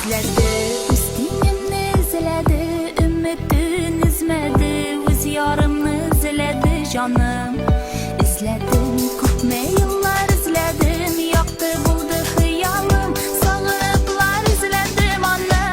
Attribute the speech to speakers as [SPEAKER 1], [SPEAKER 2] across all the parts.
[SPEAKER 1] Эзләде, үз тиңемне эзләде, Өметен өзмәде, үз ярымны эзләде җаным. Эзләдем, күпме еллар эзләдем, Якты булды хыялым, Сагыныплар эзләдем аны.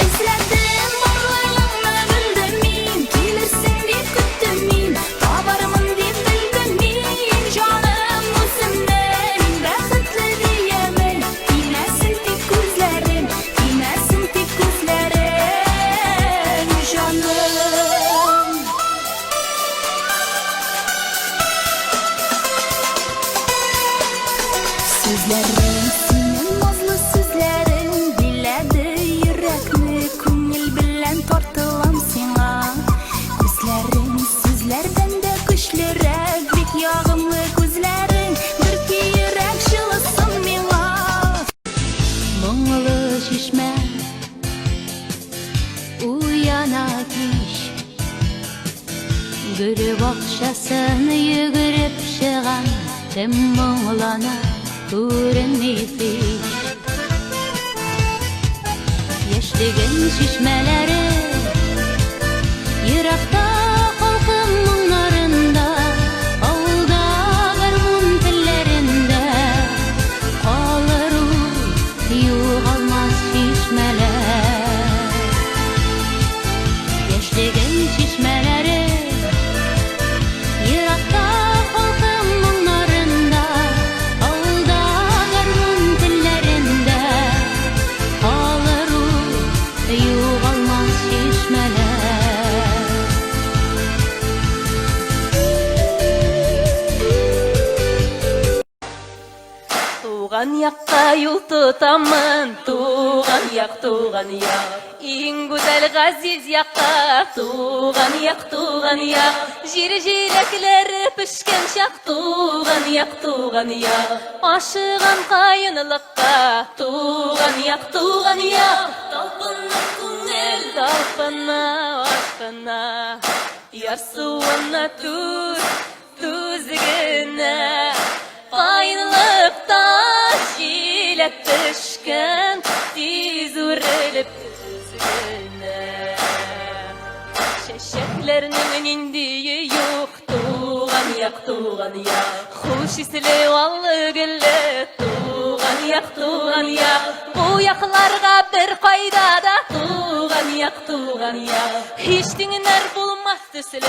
[SPEAKER 1] Эзләдем, барлыгыңны белдем мин, Килерсең дип көттем мин, Табармын дип белдем мин, Җаным, үземне мин бәхетле диярмен. Тимәсен тик күзләрем, тимәсен тик күзләрем, җаным. Сүзләрең синең назлы сүзләрең биләде йөрәкне, күңел белән тартылам сиңа. Күзләрең сүзләрдән дә көчлерәк, бик ягымлы күзләрең, бөрки йөрәк җылысын миңа.
[SPEAKER 2] Моңлы чишмә уяна кич, Гөл бакчасын йөгереп чыгам, Кем моңлана, күренми һич. Яшьлегем чишмәләре Еракта халкым моңнарында, Авылда гармун телләрендә Калыр ул югалмас чишмәләр. Яшьлегем чишмәләре Еракта халкым моңнарында, Авылда гармун телләрендә Калыр ул югалмас чишмәләр.
[SPEAKER 3] Туган якка юл тотамын, туган як, туган як. Иң гүзәл газиз якка, туган як, туган як. Җир җиләкләре пешкән чак, туган як, туган як. Ашыгам каенлыкка, туган як, туган як. Талпына күңел, талпына, ашкына. Ярсуына түз, Түз генә каенлыкта җиләк пешкән, тиз үрелеп төз генә. Чәчәкләрнең ниндие юк, туган як, туган як. Хуш исле аллы гөлле, туган як, туган як. Бу якларга бер кайда да, туган як, туган як. Һич тиңнәр булмас төсле,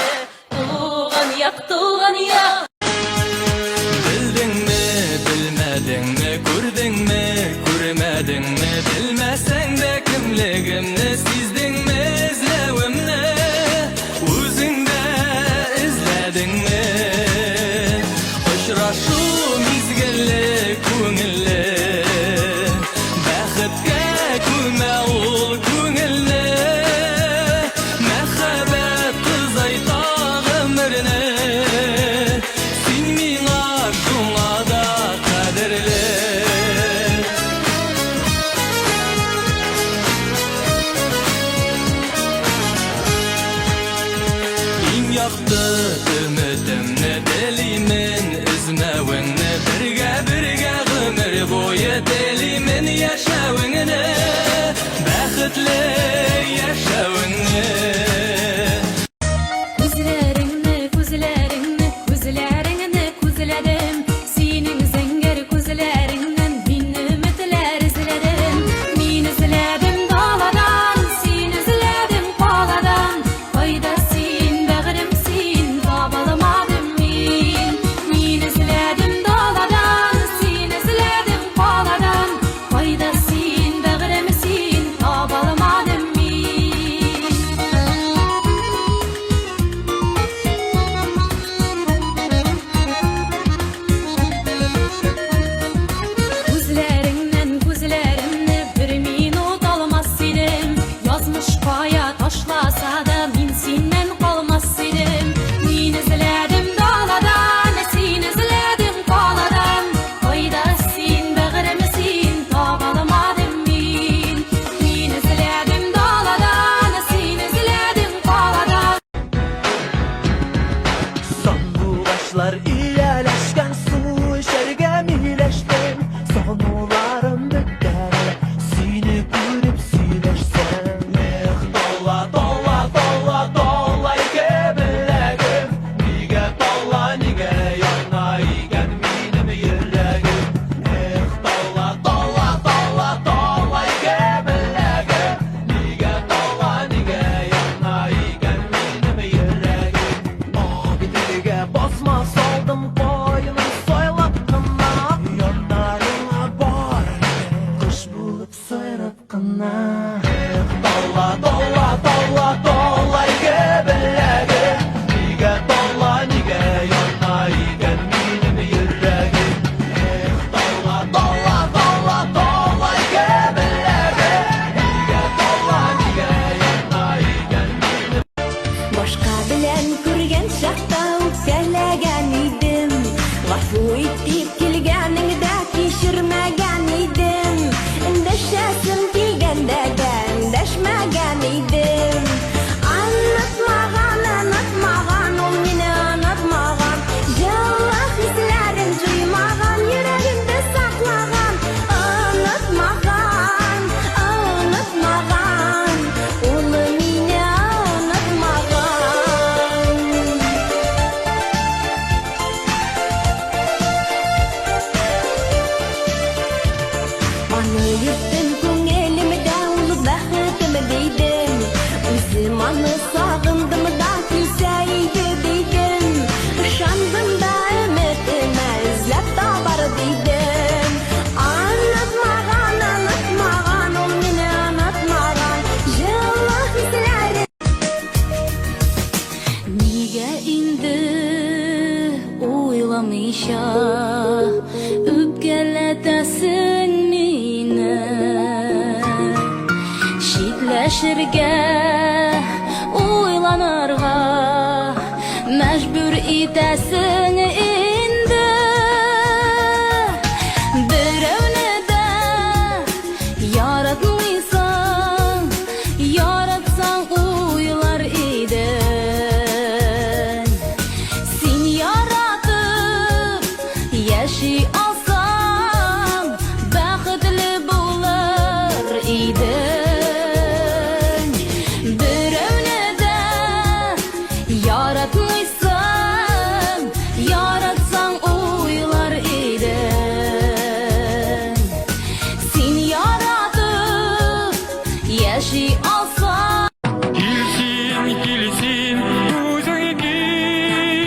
[SPEAKER 3] Туган як, туган як.
[SPEAKER 4] Белдеңме, белмәдеңме, күрдеңме, күрмәдеңме, белмәсәң дә кемлегемне сиздеңме, эзләвемне, үзең дә эзләдеңме? Очрашу мизгеле күңелле, бәхеткә күмә ул күңелне. Мәхәббәт озайта гомерне, Син миңа шуңа да кадерле. Иң якты өметемне телимен, Өзмәвеңне бергә-бергә гомер буе телимен яшәвеңне, Бәхетле яшәвеңне.
[SPEAKER 2] Күзләреңне, күзләреңне, күзләреңне күзләдем. Синең зәңгәр күзләреңнән мин өметләр эзләдем. Мин эзләдем даладан, син эзләдең каладан. Кайда син, бәгърем, син, табалмадым мин. Мин эзләдем даладан, син эзләдең каладан. Кайда син, бәгърем, син, табалмадым.
[SPEAKER 5] яна. Тала, тала, тала, тала ике беләгем. Нигә тала, нигә яна икән минем йөрәгем? Эх, тала, тала, тала, тала ике беләгем. Нигә тала, нигә яна икән минем?
[SPEAKER 1] Башка белән күргән чакта үпкәләгән идем. Гафу ит дип килгәнеңдә кичермәгән идем. Эндәшәсем килгәндә дә эндәшмәгән идем. Онытмаган, онытмаган, ул мине онытмаган. Җылы хисләрен җуймаган, йөрәгемдә саклаган. Онытмаган, онытмаган, ул мине онытмаган. Аны йөрттем күңелемдә, ул бәхетем дидем. Үзем аны сагындым да, килсә иде дидем. Ышандым да өметемә, эзләп табар дидем. Онытмаган, онытмаган, ул мине онытмаган. Җылы хисләре.
[SPEAKER 2] Нигә инде уйламыйча үпкәләтәсең мине? Читләшергә, уйланырга мәҗбүр итәсең инде. Берәүне дә яратмыйсың, яратсаң уйлар идең. Син яратып яши алсаң, бәхетле булыр идең. Берәүне дә яратмыйсың, яратсаң уйлар идең. Син яратып яши алсаң.
[SPEAKER 6] Кил син, кил син, үзең кил,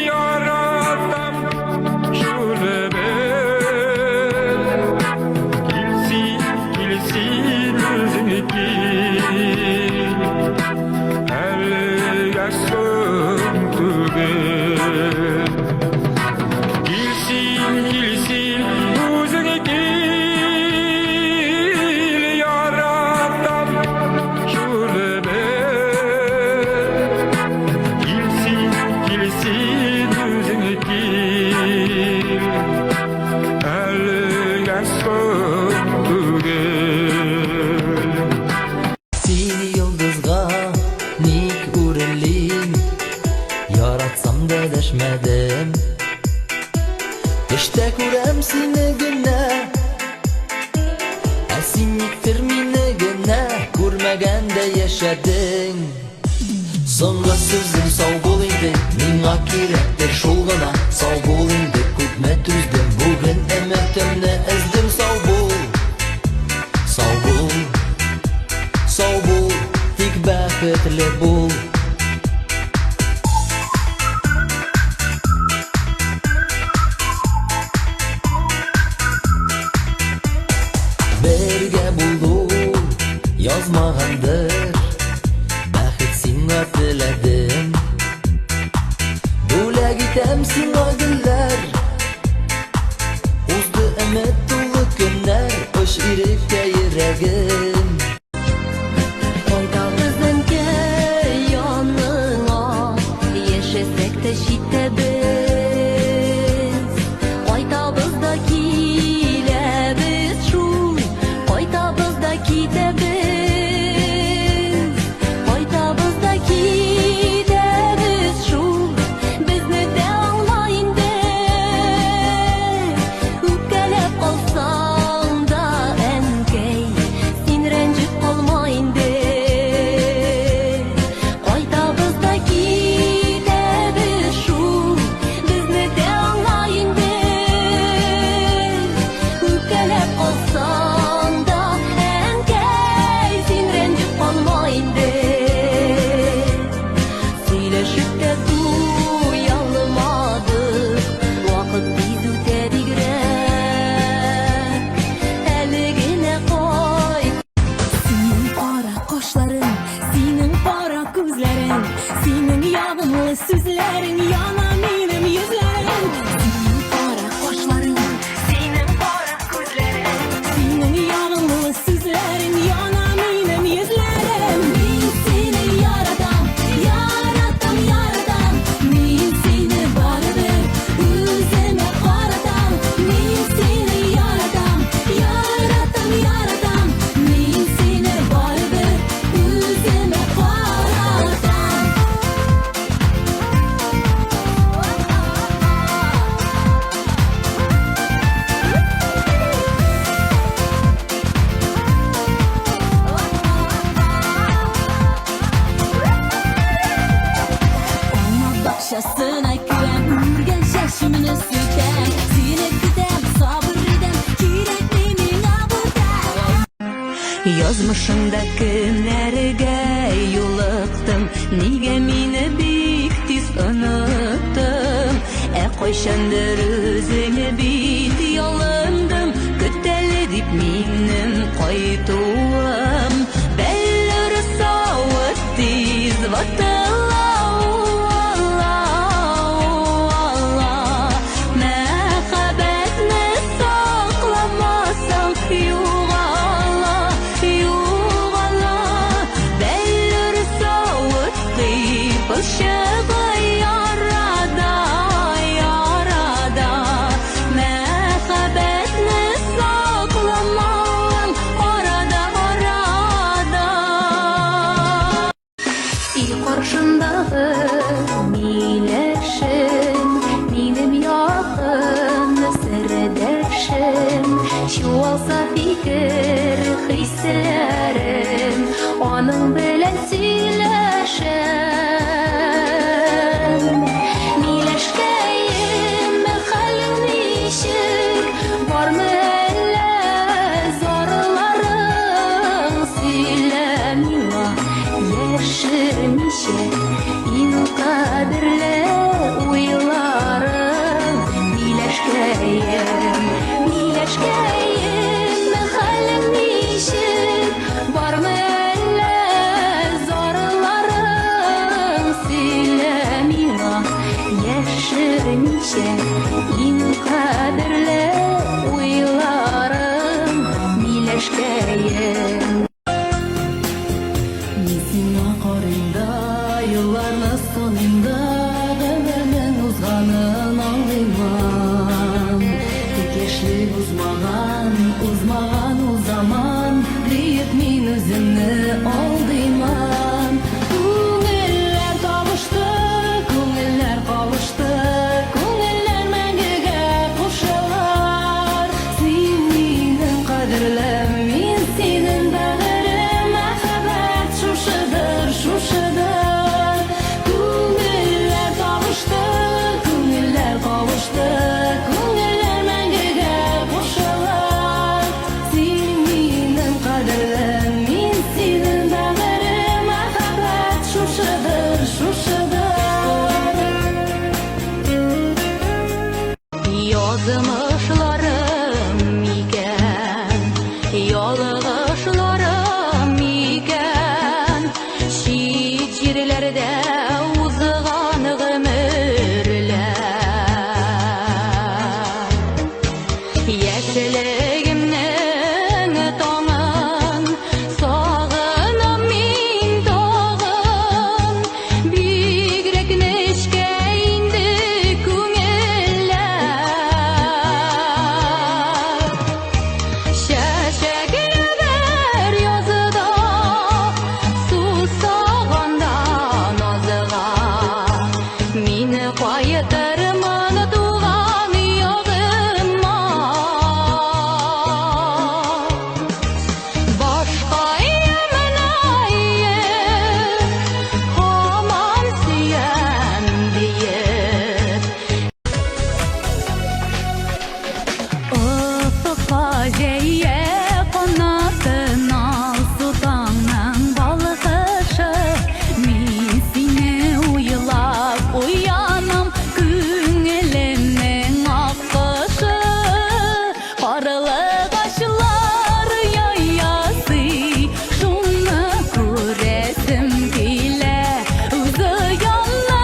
[SPEAKER 6] яратам шуны бел. Кил син, кил син, үзең кил, әлегә соң түгел. Кил син, кил син, үзең кил, яратам шуны бел. Кил син, кил син, үзең кил, әлегә соң түгел.
[SPEAKER 5] Син йолдызга ник үрелим? Яратсам да дәшмәдем. Төштә күрәм сине генә. Ә син никтер мине генә күрмәгәндә яшәдең. Соңгы сүзем: сау бул инде, миңа кирәктер шул гына. Сау бул инде, күпме түздем, бүген өметемне өздем. Сау бул, сау бул, сау бул, тик бәхетле бул. Бергә булу язмагандыр. Бәхет сиңа теләдем. Бүләк итәм сиңа гөлләр. Узды өмет тулы көннәр. Оч иреккә, йөрәгем.
[SPEAKER 2] Кайтабыз, әнкәй, яныңа, яшәсәк тә читтә без. Кайтабыз да киләбез шул, кайтабыз да китәбез. Кайтабыз да китәбез шул, безне дә аңла инде. Үпкәләп калсаң да, әнкәй, син Язмышыңда кемнәргә юлыктың, нигә мине бик тиз оныттың? Ә кайчандыр үзеңә бит ялындым, көт әле дип минем кайтуым. Бәллүр савыт тиз ватыла, уала, уала. Мәхәббәтне сакламасаң, югала, югала. Бәллүр савыт кыйпылчыгы ярада, ярада. Мәхәббәтне сакламавың арада, арада. Өй каршындагы миләшем, минем якын сердәшем, чуалса фикер хисләрем, аның белән сөйләшәм. Миләшкәем, хәлең ничек, бармы әллә зарларың? Сөйлә миңа, яшермичә, иң кадерле уйларың. Миләшкәем, миләшкәем, хәлең ничек, бармы әллә зарларың? Сөйлә миңа, яшермичә, иң кадерле уйларың, миләшкәем.
[SPEAKER 7] Мин сиңа карыйм да, елларны саныйм да, гомернең узганын аңлыймын. Тик яшьлек узмаган, узмаган ул заман, диеп мин үземне алдыймын. Күңелләр табышты, күңелләр кавышты, күңелләр мәңгегә кушылар. Син минем кадерлем, мин синең бәгырем, мәхәббәт шушыдыр, шушыдыр. Күңелләр табышты, күңелләр кавышты, күңелләр мәңгегә кушылар. Син минем кадерлем, мин синең бәгырем, мәхәббәт шушыдыр, шушыдыр.
[SPEAKER 2] Язмышларым икән, ялгышларым икән, чит җирләрдә узган гомерләр. Яшьлегемнең таңын сагынам мин тагын, бигрәк нечкә инде күңелләр. Чәчәк ябәр язда, сусаганда назга, мин кайтырмын туган ягыма. Башкаемны һаман сөям диеп. Офыкка җәя канатын алсу таңның балкышы. Мин сине уйлап уянам, күңелемнең аккошы. Карлыгачлар яясы, шуны күрәсем килә. Үз оямны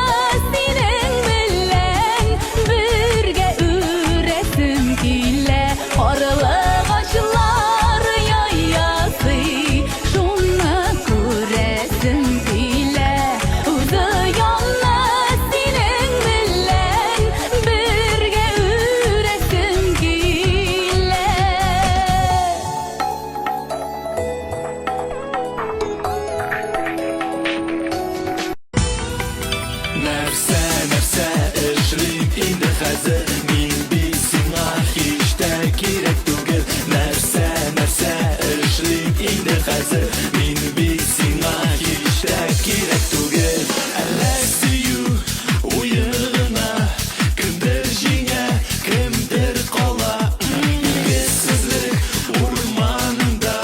[SPEAKER 2] синең белән бергә үрәсем килә. Карлыгачлар яясы, шуны күрәсем килә. Үз оямны синең белән бергә үрәсем килә.
[SPEAKER 4] Нәрсә, нәрсә эшлим инде хәзер? Мин бит сиңа һич тә кирәк түгел. Нәрсә, нәрсә эшлим инде хәзер? Мин бит сиңа һич тә кирәк түгел. Әллә сөю уе гына, кемдер җиңә, кемдер кала. Билгесезлек урманында.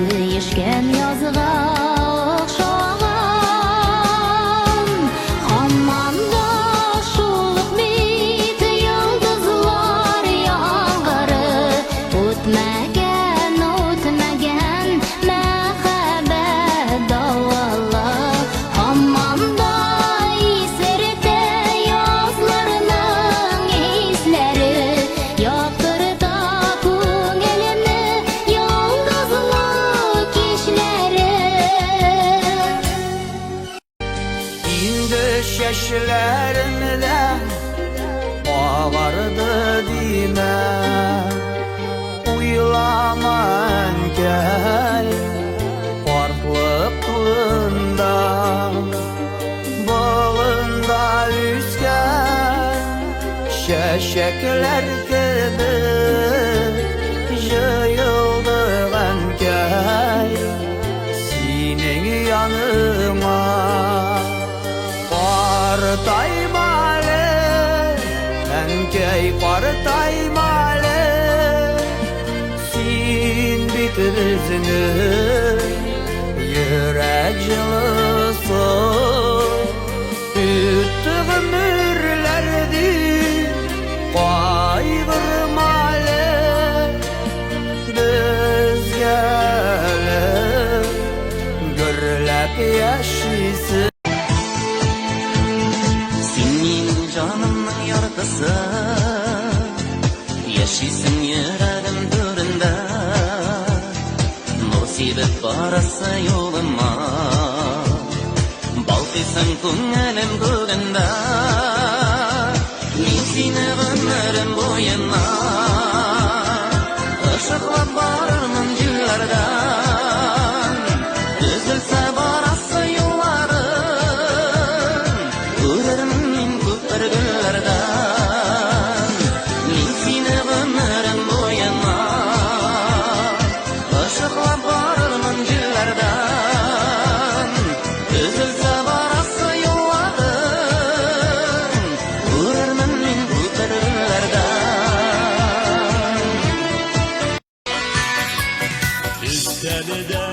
[SPEAKER 2] Сөешкән язга охшаган. Һаман да шул ук бит йолдызлар яңгыры. Үтмәгән, үтмәгән мәхәббәт давылы. Һаман да исертә язларның исләре. Яктырта күңелне йолдызлы кичләре.
[SPEAKER 8] Инде чәчләрем дә агарды димә. Уйлама, әнкәй, картлык турында. Болында үскән чәчәкләр кебек җыелдык, әнкәй, синең яныңа. Картайма әле, әнкәй, картайма әле. Син бит безнең йөрәк җылысы. Үтте гомерләр дип кайгырма әле. Безгә әле гөрләп яшисе.
[SPEAKER 5] Син минем җанымның яртысы, Яшисең йөрәгем түрендә. Нур сибеп барасы юлыма, Балкыйсың күңелем күгендә. Мин сине гомерем буена Ышыклап барырмын җилләрдән. Өзелсә барасы юлларың, Күрермен мин күпер гөлләрдән. Мин сине гомерем буена Ышыклап барырмын җилләрдән. Өзелсә барасы юлларың, Күрермен мин күпер гөлләрдән.
[SPEAKER 4] Өстәлдә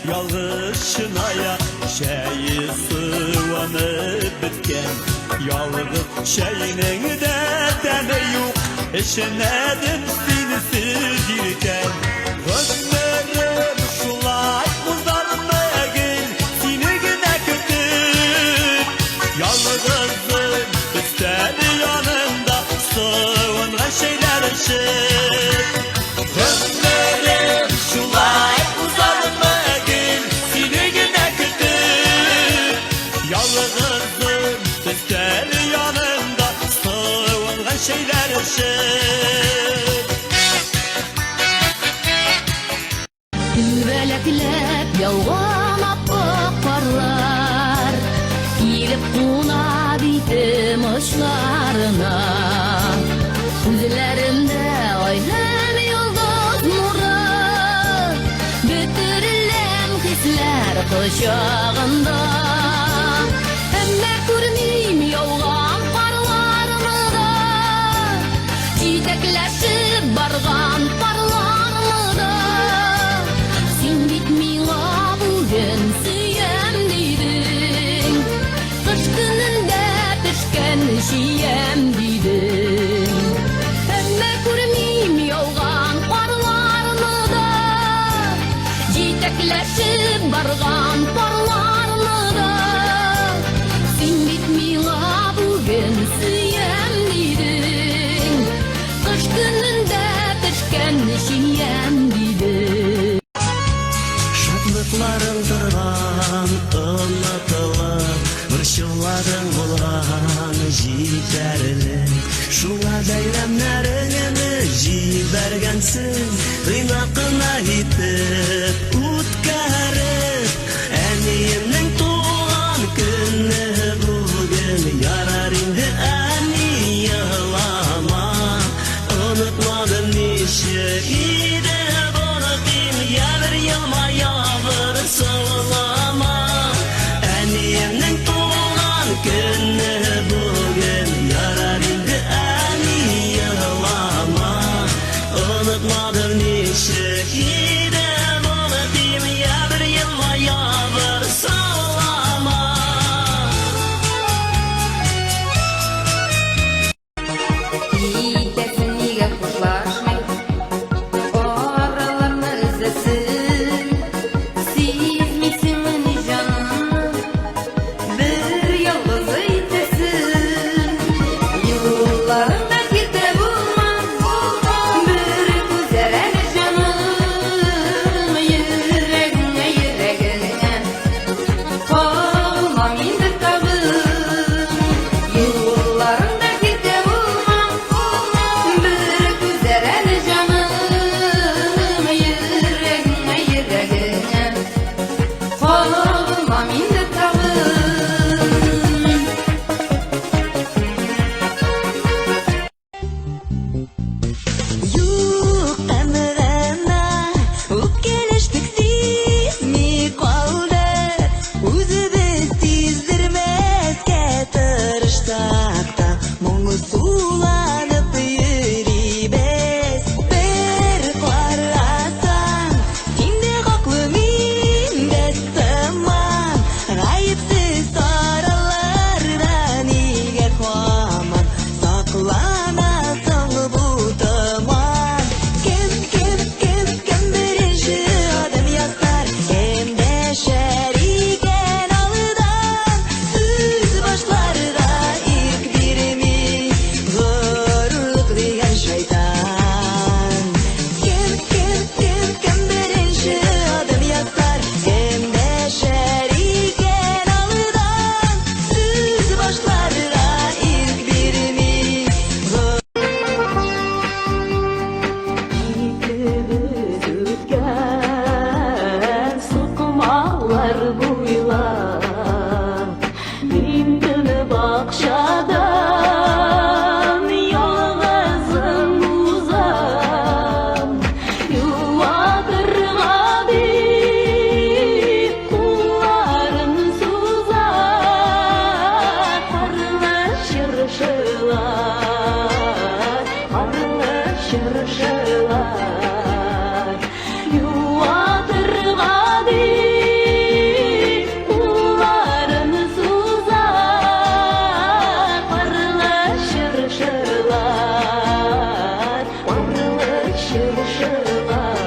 [SPEAKER 4] ялгыз чынаяк чәе суынып беткән. Ялгыз чәйнең дә тәме юк, эчмәдем синсез иркәм. Гомерем шулай узармы гел сине генә көтеп? Ялгызым өстәл янында суынган чәйләр эчеп. Гомерем шулай узармы гел сине генә көтеп? Ялгызым өстәл янында суынган чәйләр эчеп.
[SPEAKER 2] Түбәләкләп яуган ап-ак карлар килеп куна битем очларына. Күзләремдә ай һәм йолдыз нуры, Бөтереләм хисләр кочагында. Әмма күрмим яуган карларны да, Җитәкләшеп барган парларны да. Син бит миңа бүген сөям дидең, Кыш көнендә пешкән чиям дидең. Әмма күрмим яуган карларны да, Җитәкләшеп барган парларны да. Син бит миңа бүген сөям дидең, Кыш көнендә пешкән чиям дидең.
[SPEAKER 5] Шатлыкларың торган онытылып, Борчуларың булган җитәрлек. Шуңа бәйрәмнәреңне җибәргәнсең, Тыйнак кына итеп үткәреп. Әниемнең туган көне бүген. Ярар инде, әни, елама. Онытмадым ничек иде булып, Я бер елма, я бер саулама. Әниемнең туган көне бүген. Ярар инде, әни, елама. Онытмадым ничек иде булып.
[SPEAKER 7] чыршылар. Юатырга дип кулларын суза парлы чыршылар, парлы чыршылар.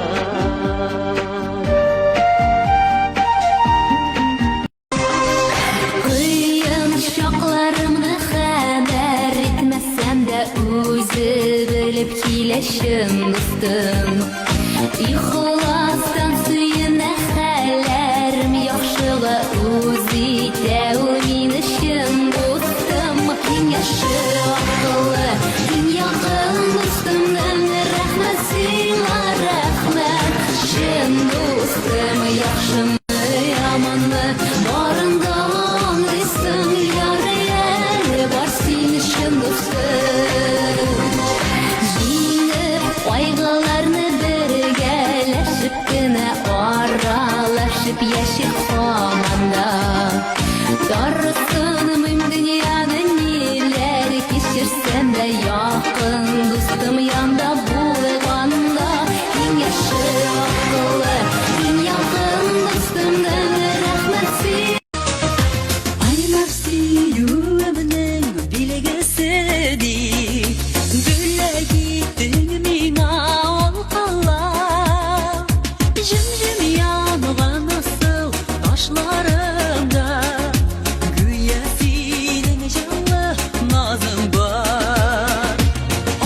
[SPEAKER 2] Кыен чакларымны хәбәр итмәсәм дә, үзе белеп килә чын дустым. Ихластан сөенә хәлләрем яхшыга, үз итә ул мине чын дустым. Иң яхшы, акыллы, иң якын дустымның рәхмәт сиңа, рәхмәт. Чын дустым, яхшымы, яманмы, барын да аңлыйсың, ярый әле бар син чын дустым. Җиңеп кайгыларны бергәләшеп кенә, аралашып яшик һаман да. Тарсынмыйм дөньяны ниләр кичерсәм дә, якын дустым янда булганда. Иң яхшы, акыллы, иң якын дустымның рәхмәт сиңа.
[SPEAKER 7] Кайнар сөюемнең билгесе дип бүләк иттең миңа алкалар. Җем-җем янган асыл ташларымда гүя синең җылы назың бар.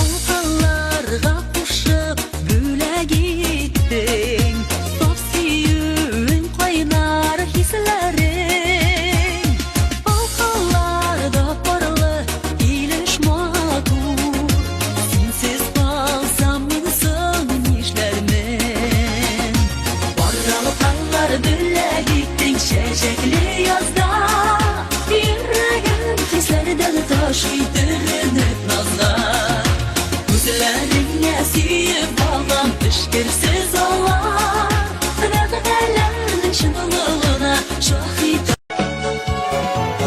[SPEAKER 7] Алкаларга кушып бүләк иттең саф сөюең, кайнар хисләрең. Алкаларда парлы килеш матур, синсез калсам мин соң нишләрмен? Пар алкалар бүләк иттең чәчәкле язда, йөрәгем хисләрдән ташый төренеп назга. Күзләреңә сөеп багам эчкерсез алар, вәгъдәләрнең чынлыгына шаһит.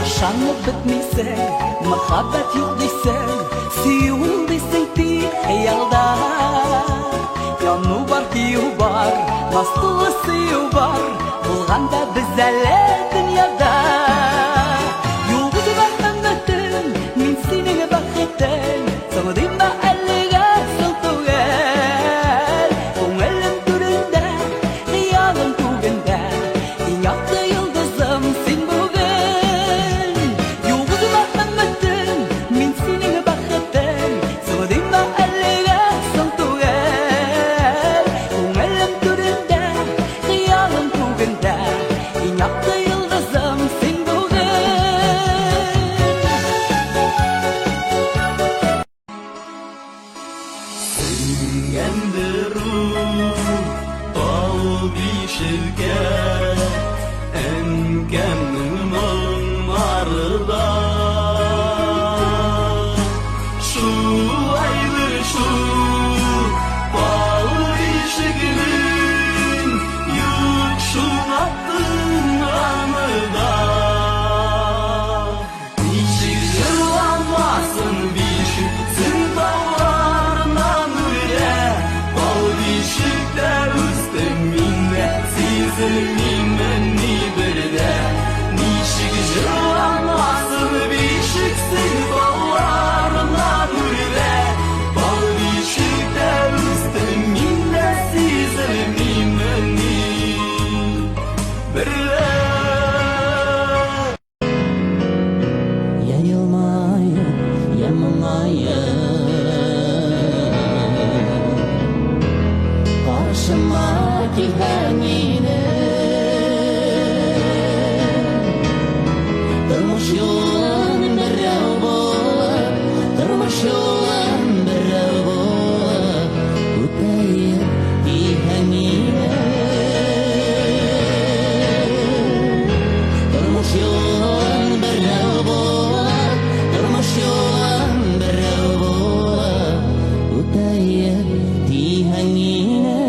[SPEAKER 8] Ышанып бетмисең, мәхәббәт юк дисең, сөю ул дисең тик хыялда. Яну бар, көю бар, наз тулы сөю бар, булганда без әле дөньяда. Юк үземә өметем, мин синең бәхетең, соң димә әлегә соң түгел. Күңелем түрендә, хыялым күгендә, иң якты йолдызым син бүген. Юк үземә өметем, мин синең бәхетең, соң димә әлегә соң түгел. Күңелем түрендә, хыялым күгендә, иң якты йолдызым син бүген.
[SPEAKER 4] Сүнгәндер ул тал бишеккә Әнкәмнең моңнары да. Шулайдыр шул тал бишегенең, юк шуңа тынганы да. Ничек җырламасын бишек, син тауларыннан үрә, тал бишектә үстем мин дә, сизелмимен ни бер дә. Ничек җырламасын бишек, син тауларыннан үрә, тал бишектә үстем мин дә, сизелмимен ни бер дә.
[SPEAKER 7] Я елмаеп, я моңаеп каршыма килгән идең. Тормыш юлын берәү булып, тормыш юлын берәү булып үтәем дигән идең. Тормыш юлын берәү булып, тормыш юлын берәү булып үтәем дигән идең.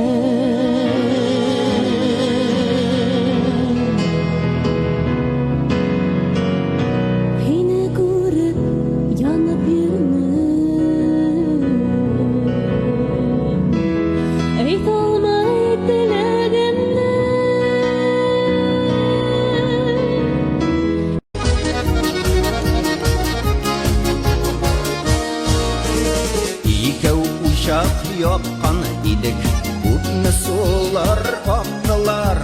[SPEAKER 5] идек, күпме сулар актылар.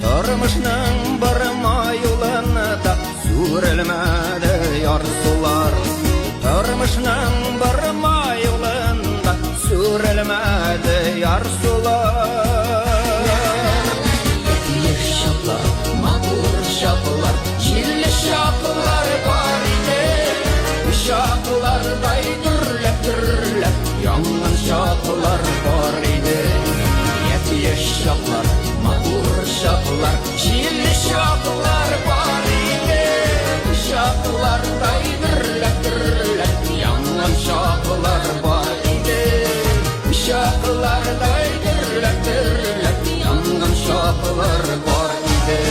[SPEAKER 5] Тормышның барма юлында сүрелмәде ярсулар. Тормышның барма юлында сүрелмәде ярсулар. Яшь чаклар, матур чаклар, җилле чаклар бар иде. Чаклардай дөрләп, дөрләп янган чаклар бар иде. Яшь чаклар, матур чаклар, җилле чаклар бар иде. Чаклардай дөрләп, дөрләп янган чаклар бар иде. Чаклардай дөрләп, дөрләп янган чаклар бар иде.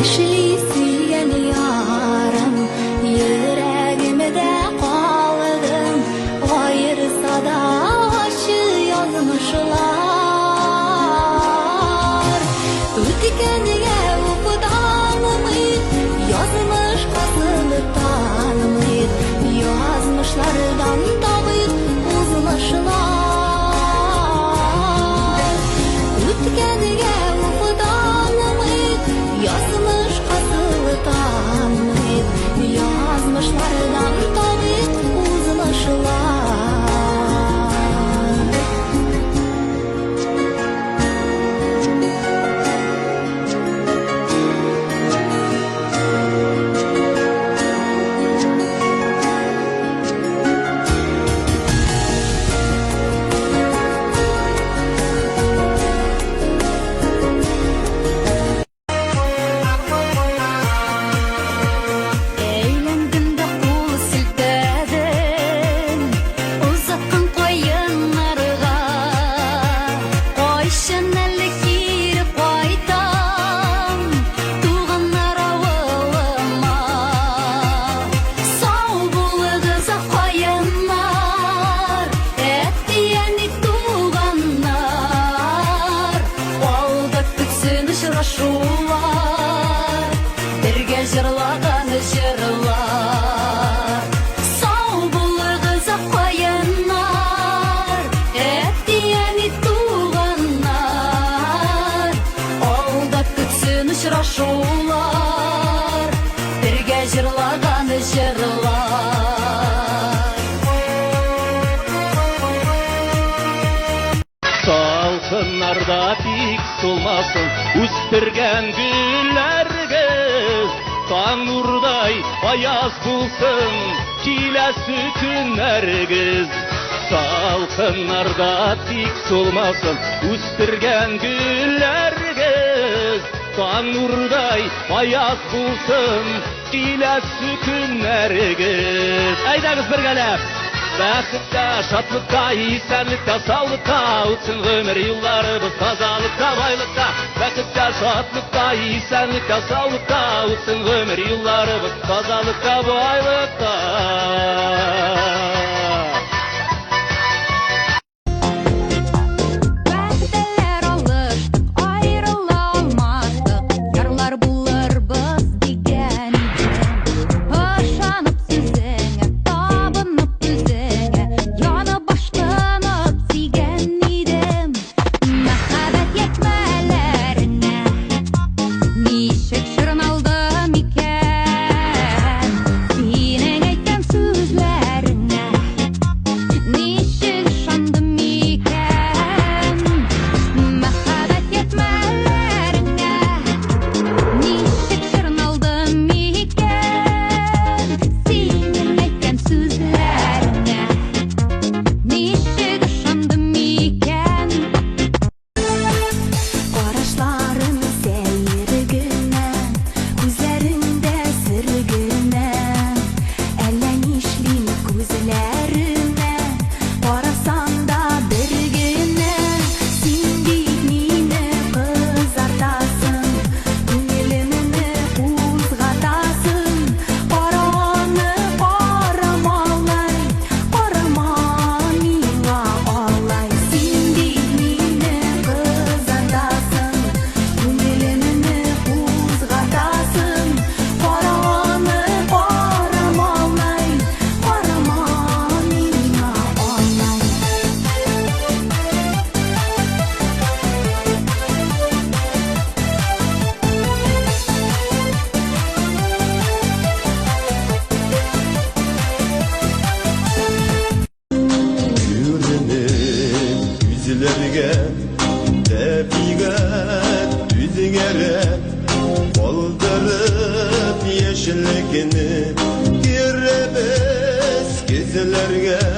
[SPEAKER 1] Яшьли сөйгән ярым йөрәгемдә калдың, аерса да ачы язмышлар. Үткәнгә уфтанмыйк, язмышка сылтанмыйк, язмышлардан табыйк узмышлар. Үткәнгә уфтанмыйк, язмышка сылтанмыйк, язмышлардан табыйк узмышлар.
[SPEAKER 2] Әйләндем дә кул селтәдем Озаткан каеннарга. Кайчан әле кире кайтам Туганнар авылыма? Сау булыгыз, ак каеннар, Әти-әни, туганнар. Алда көтсен очрашулар, Бергә җырлаган җырлар. Сау булыгыз, ак каеннар, Әти-әни, туганнар. Алда көтсен очрашулар, Бергә җырлаган җырлар.
[SPEAKER 6] Салкыннарда тик сулмасын үстергән гөлләрегез. Таң нурдай аяз булсын киләсе көннәрегез. Салкыннарда тик сулмасын үстергән гөлләрегез. Таң нурдай аяз булсын киләсе көннәрегез. Әйдәгез бергәләп! Бәхеттә, шатлыкта, исәнлектә, саулыкта үтсен гомер юлларыбыз, тазалыкта, байлыкта. Бәхеттә, шатлыкта, исәнлектә, саулыкта үтсен гомер юлларыбыз, тазалыкта, байлыкта.
[SPEAKER 2] Вәгъдәләр алыштык, аерыла алмастык, Ярлар булырбыз дигән идең. Ышанып сүзеңә, табынып үзеңә, Янып ашкынып сөйгән идем. Мәхәббәт ятьмәләренә Ничек чорналдым икән? Синең әйткән сүзләреңә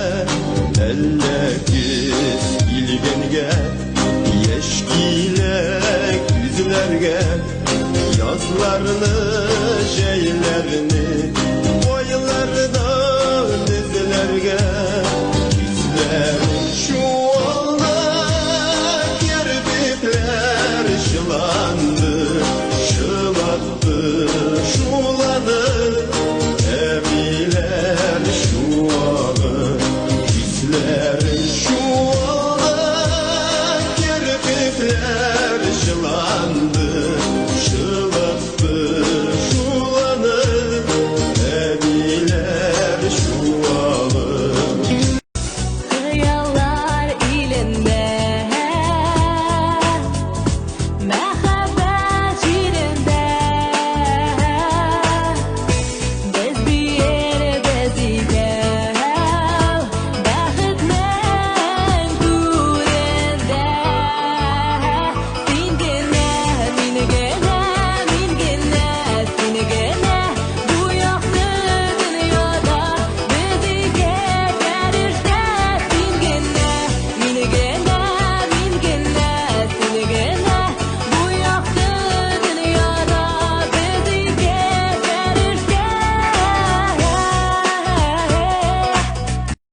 [SPEAKER 4] Әллә көз килгәнгә, яшь килә күзләргә. Язларны, җәйләрне, кайлардан эзләргә?